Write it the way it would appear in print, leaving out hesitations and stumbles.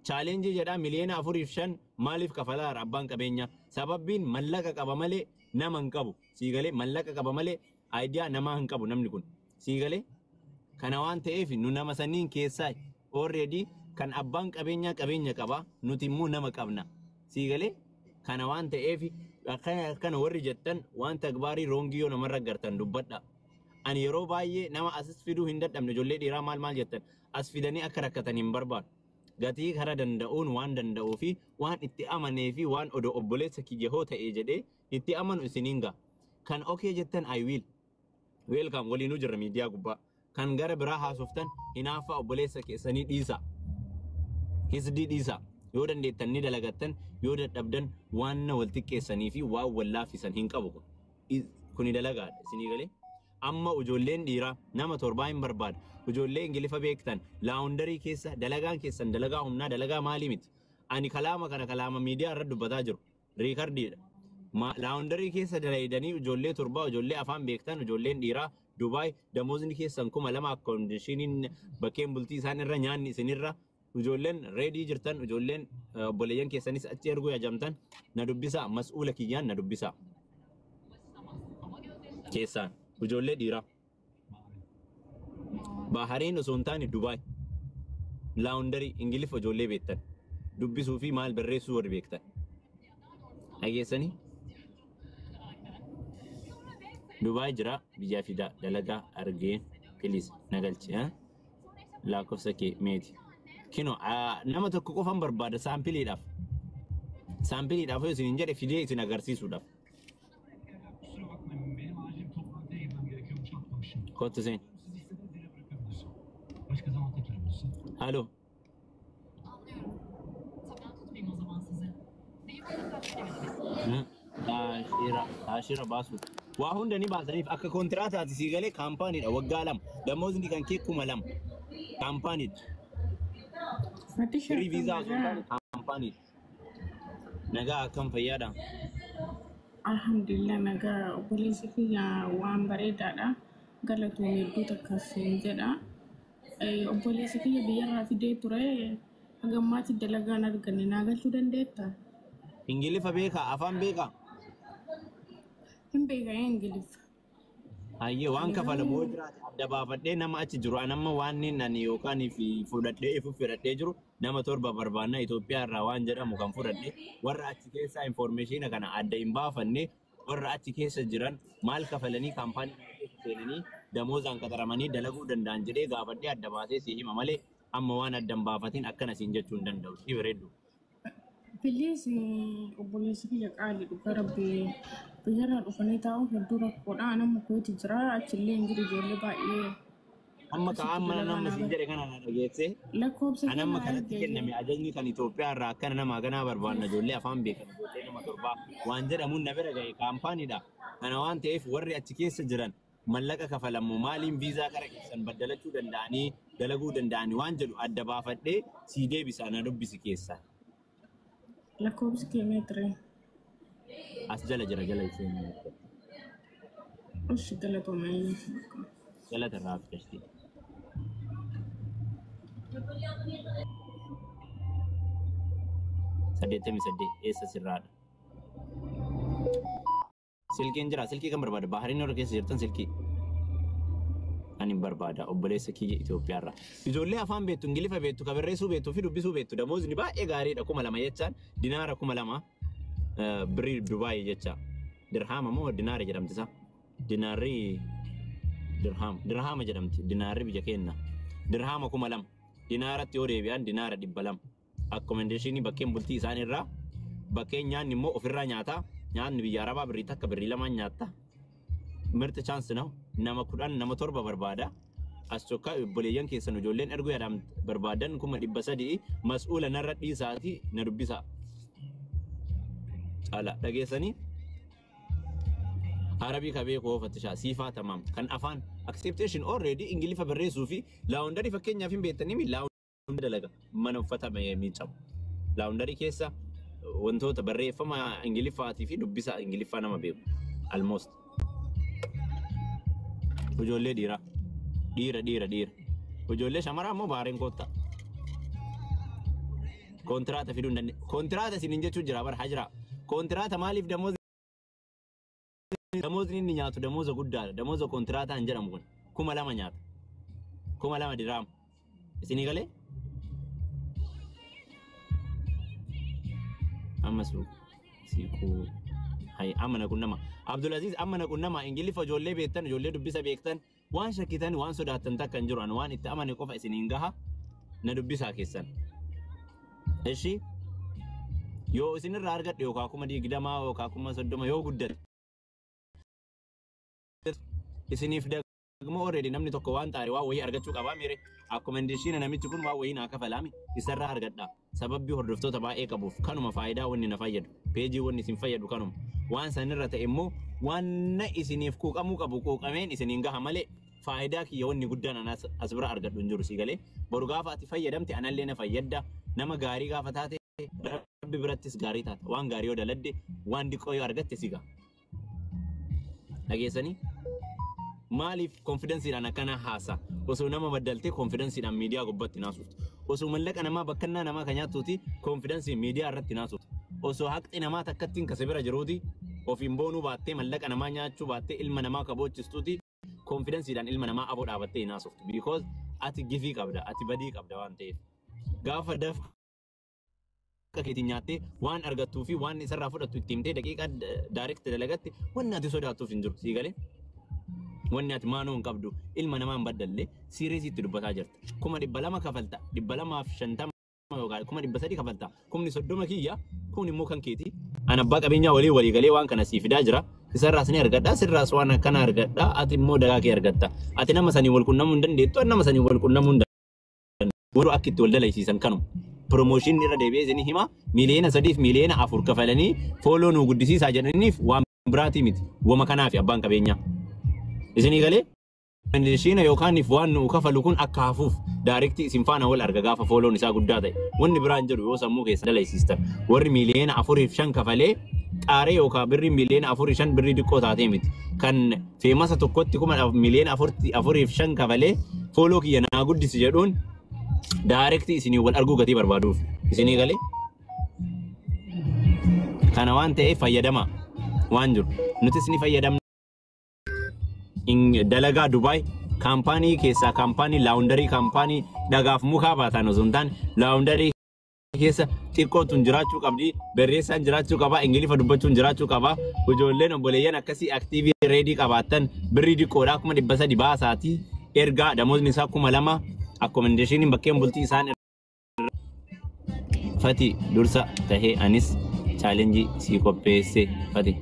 Challenge jedhaa 4,500,000 maaliif kafalaa abbaan qabeenyaa? Sababbiin mallaqa qaba malee nama hin qabu. Siigalee mallaqa qaba malee idea namaa hin qabu namni kun. Siigalee kana waan ta'eef nu nama saniin keessaa already kan abbaan qabeenyaa qabeenya qaba nuti immoo nama qabna. Siigalee kana waan ta'eef akkana warri jettan waan tagbaarii wrong yoo namarra gartan dubbadha. Ani yeroo baay'ee nama asis fiduu hin dadhabne ijoollee dhiiraa maal maal jettan as fidanii akka rakkatan hin barbaadu. Gatii kara danda'uun waan danda'uu fi waan itti amanee fi waan odoo obboleessa kiyya hoo ta'e jedhee itti amanu isiniin ga'a. Kan okay jettan I will. Welcome waliinuu jirra miidiyaa gubbaa. Kan gara biraa haasoftan hinaaffaa obboleessa keessanii dhiisa. Hisdii dhiisa. Yoo dandeettan ni dalagattan yoo dadhabdan waan na wal xiqqeessanii fi waan wal laaffisan hin qabu kun. Kuni dalagaadha isinii galee. Amma ijoolleen dhiiraa nama 7 hin barbaadu. Ijoollee Ingilifa beektan laundry keessa dalagaan keessan dalagaa humnaa dalagaa maalii miti. Ani kalaama kana kalaama miidiyaa irra dubbataa jiru. Recordiidha. Laundry keessa dalaydanii ijoollee 7 ijoollee afaan beektan ijoolleen dhiiraa Dubaay damoosni keessan 2000 accommodationin bakkeen bultii isaan irra nyaanni isinirra ijoolleen ready jirtan ijoolleen obboleeyyan keessanis achi erguu yajamtan na dubbisaa mas'uula kiyyaan na dubbisaa. Keessaan ijoollee dhiiraa. Bahareen osoo hin taane Dubaay. Laundry Ingilifa ijoollee beektan. Dubbisuu fi maal barreessuu warri beektan. Dhageessanii? Dubaay jira biyyaa fidaa dalagaa argeen please na galchi. Lakkoofsa kee meeti. Kino nama tokko qofan barbaada saampiliidhaaf. Saampiliidhaaf yoo isin hin jedhe fidee isin agarsiisuudhaaf. Kottu seen. Halo. Taashira baasu. Waa hunda ni baasaniif akka kontiraataati sii galee kaampaaniidha waggaa 2. Damoosni kan kee 2000. Kaampaaniidha. Firii viizaa osoo hin taane kaampaaniidha. Nagaa akkam fayyaadha? Alhamdulillah nagaa obboleessi kiyya waan bareedaadha. Galatoon hedduu takkas hin jedha. Obboleessi kiyya biyyarraa fidee ture haga ammaatti dalagaan arganne naa galchuu dandeettaa? Ingiliffa beekaa? Afaan beekaa? Hin beekaa Ingiliffa. Hayyee waan kafalamu yoo jiraate adda baafadhee nama achi jiru an amma waan inni ani yookaan fi fudhadhee ifu fudhadhee jiru nama 7 barbaanna Itoophiyaa irraa waan jedhamu kan fudhadhe warra achi keessaa informeeshiina kana adda hin baafanne warra achi keessa jiran maal kafalanii kaampaanii kana keessa seenanii damoozaan qaxaramanii dalaguu danda'an jedhee gaafadhee adda baasee si hima malee amma waan adda hin baafatin akkana siin jechuu hin danda'u. Si bareeddu. Please obboleessi kiyya qaali dhugaa rabbi biyyarraa dhufanii taa'uun hedduu rakkoodha. Ani amma Kuweeti jira achillee hin jiru ijoollee baay'ee. Amma ka'aan mana nama siin jedhe kana na dhageesse. Lakkoofsa Ani amma kana kanatti argee kenname ajajni kan Itoophiyaa irraa akkana nama ganaa barbaanna ijoollee afaan beekan ijoollee nama 7 waan jedhamuun na bira ga'e kaampaaniidha. Kana waan ta'eef warri achi keessa jiran mallaqa kafalamu maaliin viizaa kara keessan baddalachuu danda'anii dalaguu danda'anii waan jedhu adda baafadhee sii deebisa na dubbisi keessaa. Lakkoofsi kee meetire? As jala jira jala isheen. Ishi galatooma. Galata irraa hafte. 88 eessa sirraadha? Silkiin jira silkii kan barbaada Bahariin warra keessa jirtan silkii. Ani barbaada obboleessa kiyya Itoophiyaa irraa. Ijoollee afaan beektu Ingilifa beektu ka barreessuu beektuu fi dubbisuu beektu damoosni baay'ee gaariidha 2000 jechaan dinaara 2000 birrii Dubaay jecha. Dirhaama moo dinaara jedhamti isa? Dinaarri dirhaama jedhamti dinaarri biyya keenya. Dirhaama 2000 dinaaratti yoo deebi'an dinaara 200. Akkomendeeshinii bakkeen bultii isaan irraa bakkeen nyaanni immoo ofirraa nyaataa nyaanni biyya Arabaa birrii takka birrii 2 nyaatta. Mirti chaansi na'u nama 10 nama 7 barbaada. As tokko obboleeyyan keessan ijoolleen erguu yaadam barbaadan 300,000 mas'uula narra dhiisaati na dubbisa. Caala dhageessanii Arabii ka beeku oofattishaa siifaa tamaam kan afaan acceptation already Ingilifa barreessuu fi laundry fakkeenyaaf hin beektanii mi laundry dalaga mana uffata miicamu. Laundry keessa wantoota barreeffama Ingiliffaatii fi dubbisa Ingiliffaa nama beeku almost. Ijoollee dhiiraa. Dhiira dhiira dhiira. Ijoollee shamaraa immoo baareen koottaa. Kontiraata fiduu hin dandeenye. Kontiraata isiniin jechuun jira bara hajira. Kontiraata maaliif damoozni inni nyaatu damooza guddaadha. Damooza kontiraataa hin jedhamu kun. 2000 nyaata. 2000 diraama. Isinii galee? Amma siiquu. Hay amma na qunnama. Abdulaziz amma na qunnama. Ingiliffa ijoollee beektan, ijoollee dubbisa beektan, waan shakkitan, waan sodaattan takka hin jiru. Ani waan itti amane qofa isiniin gaha na dubbisaa keessan. Ishi yoo isinirraa argadhe yookaan 20,000 yookaan 30,000 yoo guddate isiniif dagmoo already namni tokko waan xaare waan wayii argachuu qabaa miire akkomendeeshiina namichi kun waan wayii naa kafalaami isarraa argadha. Sababbii hordoftoota baay'ee qabuuf kanuma faayidaa wanni na fayyadu peejii wanni isin fayyadu kanuma waan sanirra ta'e immoo waan na isiniif quuqamuu qabu quuqameen isiniin gaha malee faayidaa kiyya wanni guddaan ana as bira argadhu hin jiru si galee boru gaafa ati fayyadamte anallee na fayyadda nama gaarii gaafa taate rabbi birattis gaarii taata waan gaarii yoo daladde waan diqqoo yoo argatte si gaha. Dhageessanii? Maaliif konfidensiidhaan akkana haasa? Osoo nama baddaltee konfidensiidhaan miidiyaa gubbatti naasuftu. Osoo mallaqa namaa bakkannaa namaa kan nyaattuuti konfidensiin miidiyaa irratti naasuftu. Osoo haqxi namaa takkattiin kase bira jiruuti ofiin boonuu baattee mallaqa namaa nyaachuu baattee ilma namaa kaboochistuuti konfidensiidhaan ilma namaa afoo dhaabattee naasuftu. Because ati gifii qabda, ati badii qabda waan ta'eef. Gaafa dafqa keetiin nyaattee waan argattuu fi waan isarraa fudhattu itti himtee daqiiqaa direct dalagatte wanni ati sodaattuuf hin jiru. Sii galee? Wanni ati maanoo hin qabdu ilma namaa hin baddalle siiriisiitti dubbataa jirta. 200,000 kafalta, 250 yookaan 300,000 kafalta. 30,000 kiyya kun immoo kan keeti. Ani abbaa qabeenyaa walii walii galee waan kana sii fidaa jira. Isarraas ni argadha, sirraas waan akkana argadha, ati immoo dagaa kee argatta. Ati nama sanii wal qunnamuu hin dandeettu, ani nama sanii wal qunnamuu hin dandeettu. Warra akka itti wal dalaysiisan kanuma. Promooshinii irra deebi'ee isinii hima 3 miliyoona 4 miliyoona kafalanii follow nu guddisiisaa jedhaniif waan biraatii miti. Wama kanaafi abbaan qabeenyaa. Isinii galee? Ishiina yookaan waan nu kafalu kun akka hafuuf direct isin faana wal arga gaafa follown isaa guddaa ta'e. Wanni biraan jedhu yoo sammuu keessa dalaysiistan warri 4.5 miliyoona kafalee xaaree yookaan birrii 4.5 miliyoona birrii xiqqoo taatee miti. Kan famousa tokkotti 4.5 miliyoona kafalee follow kiyya naa guddisi jedhuun direct isinii wal arguu gatii barbaaduuf. Isinii galee? Kana waan ta'eef fayyadama waan jiru. Nutis ni fayyadamna. Dalagaa Dubaay kaampaanii keessaa kaampaanii laundry kaampaanii dhagaaf mukaa baatan osoo hin taane laundry keessa xiqqootuun jiraachuu qabdi, barreessaan jiraachuu qaba, ingilifa dubbachuun jiraachuu qaba. Ijoolleen obboleeyyan akkasii active ready qabaattan birrii xiqqoodhaa 300,000 baasaatii ergaa damoonni isaa 2000 akkomendeeshiniin bakkeen bultii isaan fati dursa tahee anis challenge sii qopheesse fati.